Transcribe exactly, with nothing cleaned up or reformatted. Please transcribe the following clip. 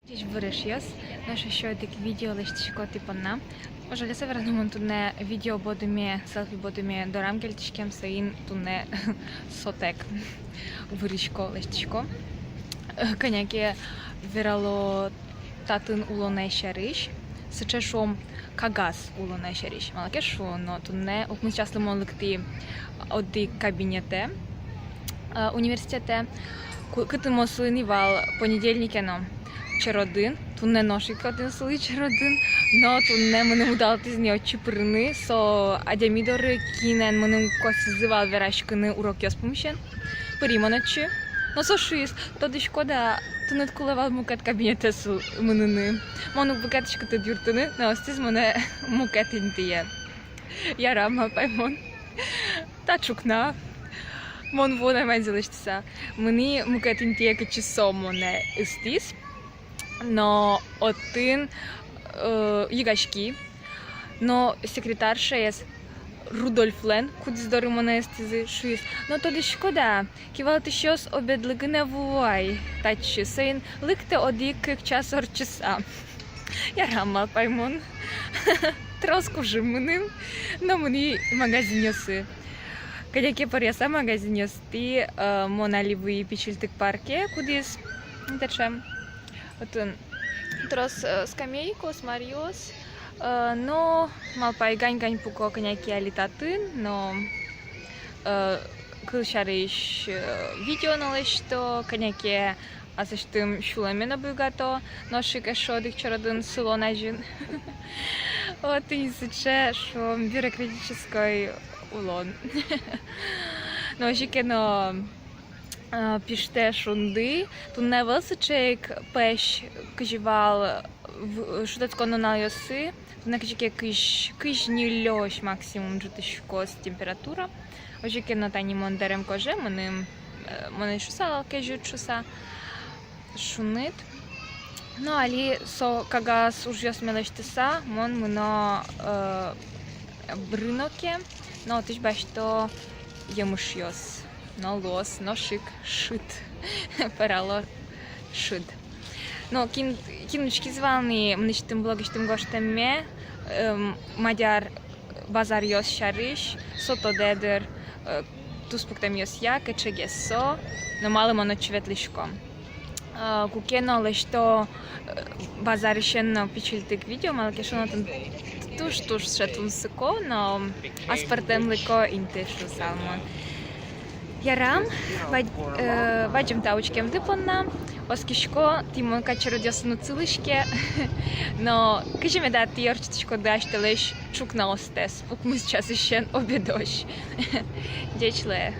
Ӟечбуресь, эшъёс! Нош ещё одӥг видео лэсьтӥсько тӥ понна. Жаляса верано, мон туннэ видео бӧдыме, селфи бӧдыме дорам кельтӥськем, соин туннэ сотэк вырисько, лэсьтӥсько. Кӧня ке верало татын улонэ сярысь, сыӵе, шуом, кагаз улонэ сярысь. Малы ке шуоно, туннэ укмыс часлы мон лыктӥ одӥг кабинетэ, э, университетэ. Ку-, кытын мон сылӥ ни вал понедельнике но черодын, туннэ нош ик отын сылӥ черодын, но туннэ мыным удалтӥз ни отчы пырыны, со адями доры, кинэн мыным косӥзы вал вераськыны урокъёс пумысен. Пыри мон отчы. Но со шуиз: «Тодӥськод-а, тыныд кулэ вал мукет кабинетэ сыл-, мыныны. Мон уг быгатӥськы тыныд юрттыны, но ӧстӥз монэ мукет интые». Ярам, малпай мон, та ӵукна. Мон вуоно ваньзэ лэсьтыса. Мынӥ мукет интые, кытчы со монэ ыстӥз. Но отын, э, йыгаськи. Но секретаршаез, Рудольфлэн, кудӥз доры монэ ыстӥзы, шуиз: «Но тодӥськод-а, кивалтӥсьёс обедлы гинэ вуо ай татчы, соин лыктэ одӥг-кык час ортчыса». Ярам, малпай мон. Трос кужым мыным, но мынӥ магазинъёсы. Кӧня ке поръяса магазинъёстӥ, э, мон али вуи Пичильтык парке, кудӥз таӵе. Отын трос, э, скамейкаос, маръёс, э, но малпай, гань-гань пуко кӧня ке али татын, но, э, кыл сярысь, э, видео но лэсьто, кӧня ке аслэсьтым сюлэмме но буйгато, нош ик эшшо одӥг черодын сылон азьын. Вот тӥни сыӵе, шуом, бюрократической улон. Но озьы ке но, э, пиштэ шунды, туннэ ӧвӧл сыӵе ик пӧсь, кызьы вал в-, шутэтскон нуналъёсы, туннэ кызьы ке кызь, кызь ньылёзь максимум ӝутӥськоз температура. Озьы ке но тани мон дэрем кожа, мыным, э, мон ӧй шуысал, кезьыт шуыса, шуныт. Но али со кагаз ужъёсме лэсьтыса, мон мыно, э, рыноке, но отысь басьто емышъёс, но луоз нош ик шыд. Пӧрало шыд. Но кин, кин учкиз вал ни мынэсьтым блогысьтым гожтэмме, эм, мадьяр базаръёс сярысь, со тодэ дыр, э, туспуктэмъёсъя, кыӵегес со, но малы мон отчы ветлӥсько. Э, куке но лэсьто, э, базарысен но Пичильтык видео, малы ке шуоно, отын туж-туж сыӵе тунсыко но аспӧртэмлыко инты, шуысал мон. Ярам, бад-, э, бадӟым тау учкемды понна. Оскисько, тӥ мон кадь черодъёсын уд сылӥське. Но кызьы меда тӥ ортчытӥськоды асьтэлэсь ӵукнаостэс укмыс часысен обедозь? Ӟеч луэ.